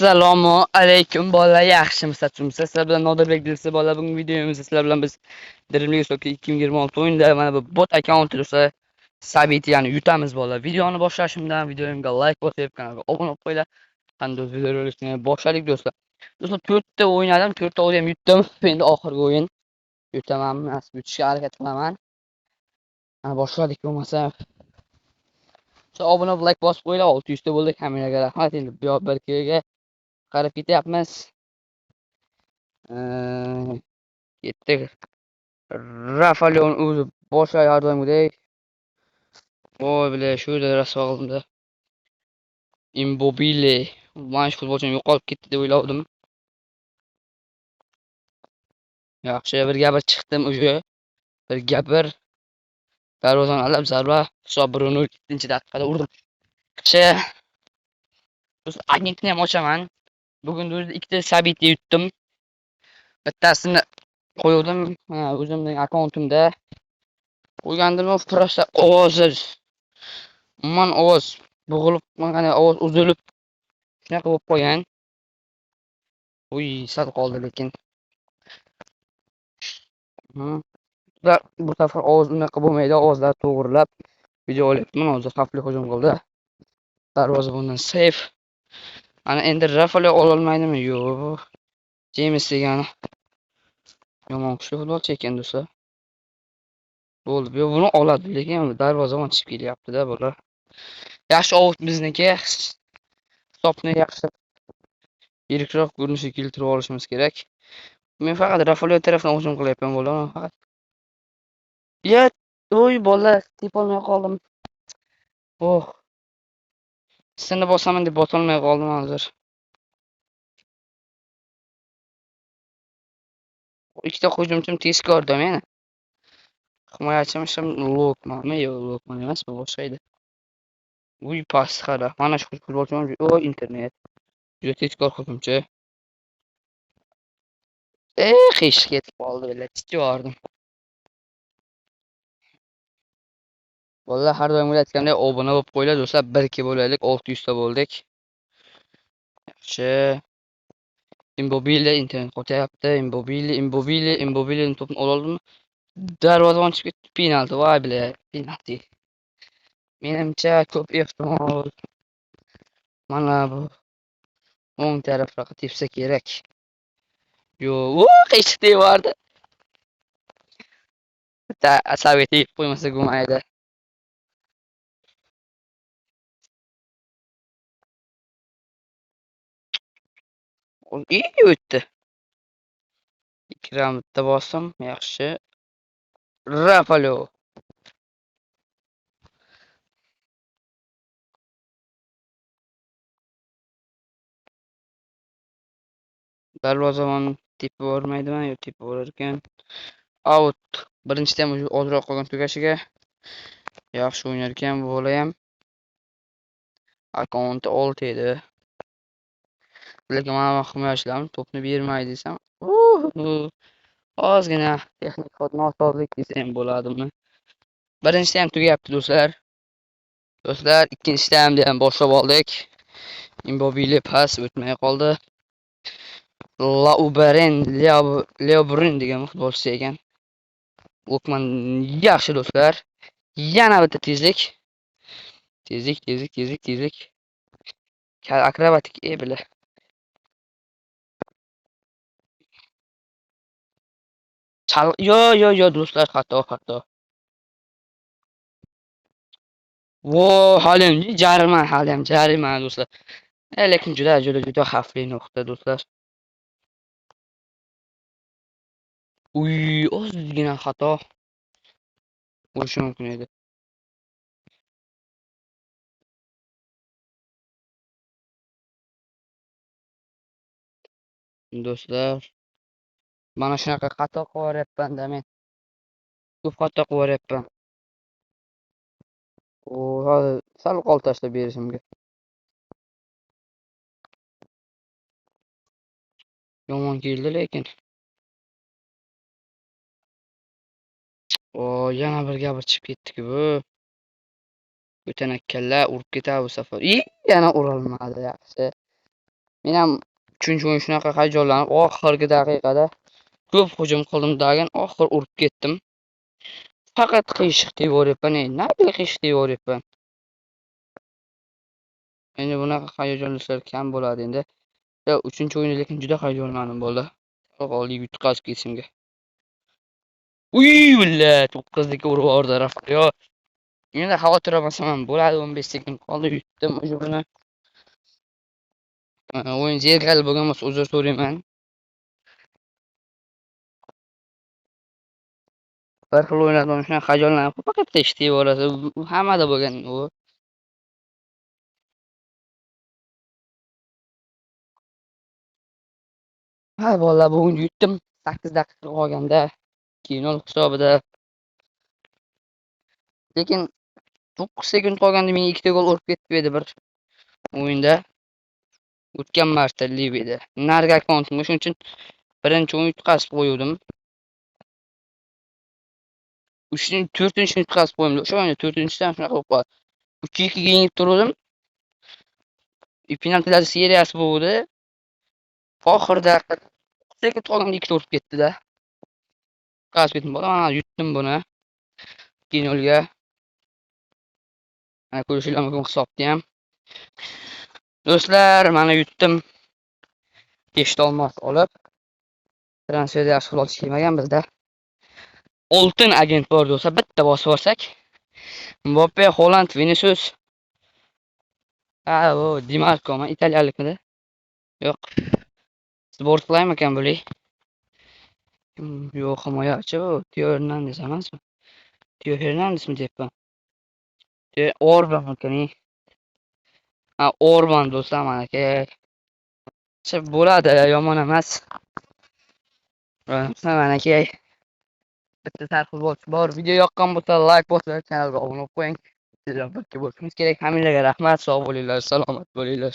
Assalomu alaykum bolalar, yaxshimisiz? Sizlar bilan Nodirbek Dilsi bolalar. Bugungi videomizda sizlar bilan biz Dream League Soccer 2026 o'yinida mana bu bot akkaunt do'stlar Sabitiyani yutamiz bolalar. Videoni boshlashimdan videomga like bosib, kanalga obuna bo'lib qo'yinglar. Qanday video rolikni boshladik do'stlar. Do'stlar 4 ta o'ynadim, 4 ta o'yin ham yutdim. Endi oxirgi o'yin yutamanmi, nasib yutishga harakat qilaman. Mana boshladik bo'lmasa. Obuna like bosib qo'yinglar, 600 ta bo'ldik. Hammaga rahmat. Endi bu yoq bir ga qarab ketyapmiz. Ketdik. Rafa Leon o'zi boshlaydi har doimgidek. Voy bile, shu yerda rasvo qildimda. Immobile. Mana shu futbolchim yo'qolib ketdi deb o'yladim. Yaxshi, birga bir chiqdim уже. Birga bir darvozani alab zarba hisob 1-0 2-daqiqada urdim. Yaxshi. Do'stlar, agentni ham ochaman. Bugun o'zida ikkita Sabitni yutdim. Bittasini qo'ydim, o'zimning akkauntimda. Qo'ygandim, просто ovozi umuman ovoz bo'g'ilib, qanday ovoz uzilib shunaqa bo'lib qolgan. Uy, sal qoldi lekin. Bu safar ovoz unaqa bo'lmaydi, ovozlar to'g'rilab video olyapman. Hozir xavfli hujum qildi. Darvozabondan save. Ana endi Rafael ololmaydimi? Yo'q. James degani yomon kuchli futbolchi ekan do'stlar. Bo'ldi. Bu buni oladi, lekin darvozabon chiqib kelyapti-da bular. Yaxshi ovut bizniki. Hisobni yaxshi yirikroq ko'rinishga keltirib olishimiz kerak. Men faqat Rafael tarafdan hujum qilyapman bolalar, faqat. Ya, oy bolalar, tepolmay qoldim. Oh. Seni bosaman deb bosolmay qoldim hozir. Ikkita hujumchim tezkorda meni. Himoyachim ham Lokmanmi? Yo'q, Lokman emas, bu boshqa edi. Uy, pas qara. Mana shu futbolchim ham, o internet. Juda tezkor hujumchi. Qiyshiq ketib qoldi, billa, chitib yubordim. Bolalar har doimgidek aytgandek obuna bo'lib qo'yinglar do'stlar, 1-2 bo'laylik, 600 ta bo'ldik. Yaxshi. Immobile internet qotyapti. Immobile, Immobile, Immobile to'pni ola oldimi? Darvozabon chiqib ketdi. Penalti, voy bile, penalti. Menimcha ko'p ehtimol mana bu o'ng tarafga tepsa kerak. Yo'q, o qiyshiq tegib. Bitta asabiy tegib qo'ymasa bo'lmaydi. O'tdi. Ikram bitta bosim, yaxshi. Rafalo. Darvozabon tepib yubormaydimi? Yo'q, tepib yuborar ekan. Out. Birinchida ham ozroq qolgan tugashiga. Yaxshi o'ynar ekan bu bola ham. Akkaunti 6 edi. Lekin mana himoyachilarim to'pni bermaydi desam, ozgina texnik nosozlik desa ham bo'ladimi? Birinchida ham tugayapti do'stlar. Do'stlar, ikkinchida ham boshlab oldik. Immobile pas o'tmay qoldi. Lauberen, Leobrin degan futbolchi ekan. Lokman yaxshi do'stlar. Yana bitta tezlik. Tezlik, tezlik, tezlik, tezlik. Akrobatik bila. Yo, yo, yo do'stlar, xato, xato. Vo, haliyam jarima, haliyam jarima do'stlar. Lekin juda, juda, juda xavfli nuqta do'stlar. Uy, ozgina xato bo'lishi mumkin edi. Do'stlar, mana shunaqa xato qilib yuboryapman-da men. Ko'p xato qilib yuboryapman. O, hozir sal qo'l tashlab berishimga. Yomon keldi lekin. O, yana bir gapir chiqib ketdi-ku bu. O'tanak kalla urib ketadi bu safar. Yana urolmadi, yaxshi. Men ham 3-o'yin shunaqa hayajonlanib, oxirgi daqiqada ko'p hujum qildim degan, oxir urib ketdim. Faqat qiyshiq tevoryapman, nariga qiyshiq tevoryapman. Endi bunaqa hayajonlashlar kam bo'ladi endi. 3-o'yinda lekin juda hayajonlandim bo'ldi. Oldiga yutqazib ketishimga. Uy, billa, 9-ga urib yubordi Rafael. Endi xavotir olmasam ham bo'ladi, 15 sekund qoldi, yutdim o'sha buni. O'yin zerikarli bo'lgan bo'lsa uzr so'rayman. Bir xil o'yinlardan shunaqa hayajonlanib, faqat qiyshiq tevoradi. Hammada bo'lgan u. Ha, bolalar, bugun yutdim. 8 daqiqa qolganda 2-0 hisobida. Lekin 9 sekund qolganda menga 2 ta gol urib ketib edi bir o'yinda. O'tgan marta Liviyada. Narigi akkauntimga, shuning uchun birinchi o'yin yutqazib qo'yuvdim. 4-chisini yutqazib qo'ydim. O'sha o'yinda 4-chisidan shunaqa bo'lib qoldi. 3-2 ga yengib turdim. Penaltilar seriyasi bo'ldi. Oxirida 9 sekund qolganda 2 ta urib ketdi-da. Yutqazib ketdim. Bola, mana yutdim buni. 2-0 ga. Mana ko'rishinglar mumkin hisobni ham. Do'stlar, mana yutdim. 5 ta olmos olib. Transferda yaxshi futbolchi kelmagan bizda. Oltin agent bor do'stlar, bitta bosib yuborsak. Mbappe, Haaland, Vinicius. Ha, bu Di Marco, italiyalikmidi? Yo'q. Sport qilaymikan bular? Yo'q, himoyachi bu. Teo Hernandez emasmi? Teo Hernandezmi deyapman. Teo Orban ekan. Ha, Orban do'stlar, mana aka. Bo'ladi, yomon emas. Mana aka. Bitta sar futbolchi bor. Video yoqqan bo'lsa like bosinglar, kanalga obuna bo'lib qo'ying. Sizlar birga bo'lishimiz kerak. Hammanglarga rahmat, sog' bo'linglar, salomat bo'linglar.